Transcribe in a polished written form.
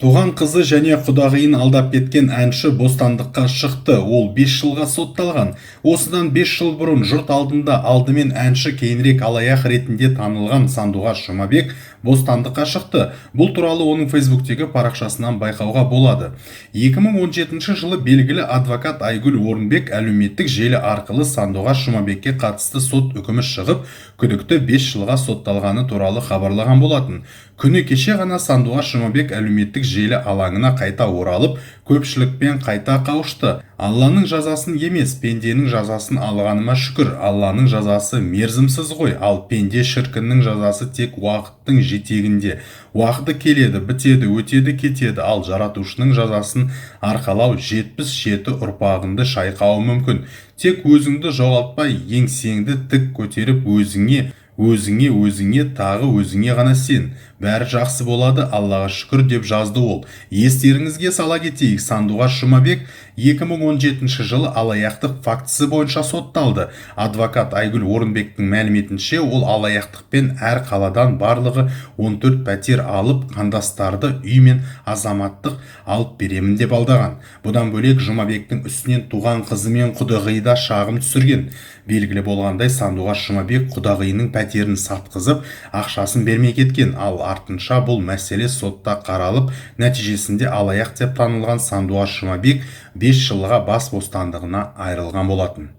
Туған қызы және құдағиын алдап кеткен әнші бостандыққа шықты. Ол 5 жылға сотталған. Осыдан 5 жыл бұрын жұрт алдында алдымен әнші, кейінірек алаяқ ретінде танылған Сандуғаш Жұмабек бостандыққа шықты. Бұл туралы оның Фейсбуктегі парақшасынан байқауға болады. 2017 жылы белгілі адвокат Айгүл Орынбек әлеуметтік желі арқылы Сандуғаш Жұмабекке қатысты сот үкімі шығып, күдікті 5 жылға сотталғаны туралы хабарлаған болатын. Күні кеше ғана Сандуғаш Жұмабек әлеуметтік желі алаңына қайта оралып, көпшілікпен қайта қауышты. «Алланың жазасын емес, пенденің жазасын алғаныма шүкір. Алланың жазасы мерзімсіз ғой, ал пенде шіркіннің жазасы тек уақыттың жетегінде. Уақыты келеді, бітеді, өтеді, кетеді. Ал жаратушының жазасын арқалау 77 ұрпағыңды шайқауы мүмкін. Тек өзіңді жоғалтпай, еңсеңді тік көтеріп, өзіңе, өзіңе, өзіңе, тағы өзіңе ғана сен. Бәрі жақсы болады, Аллаға шүкір», – деп жазды ол. Естеріңізге сала кетейік, Сандуғаш Жұмабек 2017 жылы алаяқтық фактісі бойынша сотталды. Адвокат Айгүл Орынбектің мәліметінше, ол алаяқтықпен әр қаладан барлығы 14 пәтер алып, қандастарды үй мен азаматтық алып беремін деп алдаған. Бұдан бөлек, Жұмабектің үстінен туған қызы мен құдағиы да шағым түсірген. Белгілі болғандай, Сандуғаш Жұмабек құдағиының пәтерін сатқызып, ақшасын бермей кеткен. Ал артынша бұл мәселе сотта қаралып, нәтижесінде алаяқ деп танылған Сандуғаш Жұмабек 5 жылға бас бостандығынан айырылған болатын.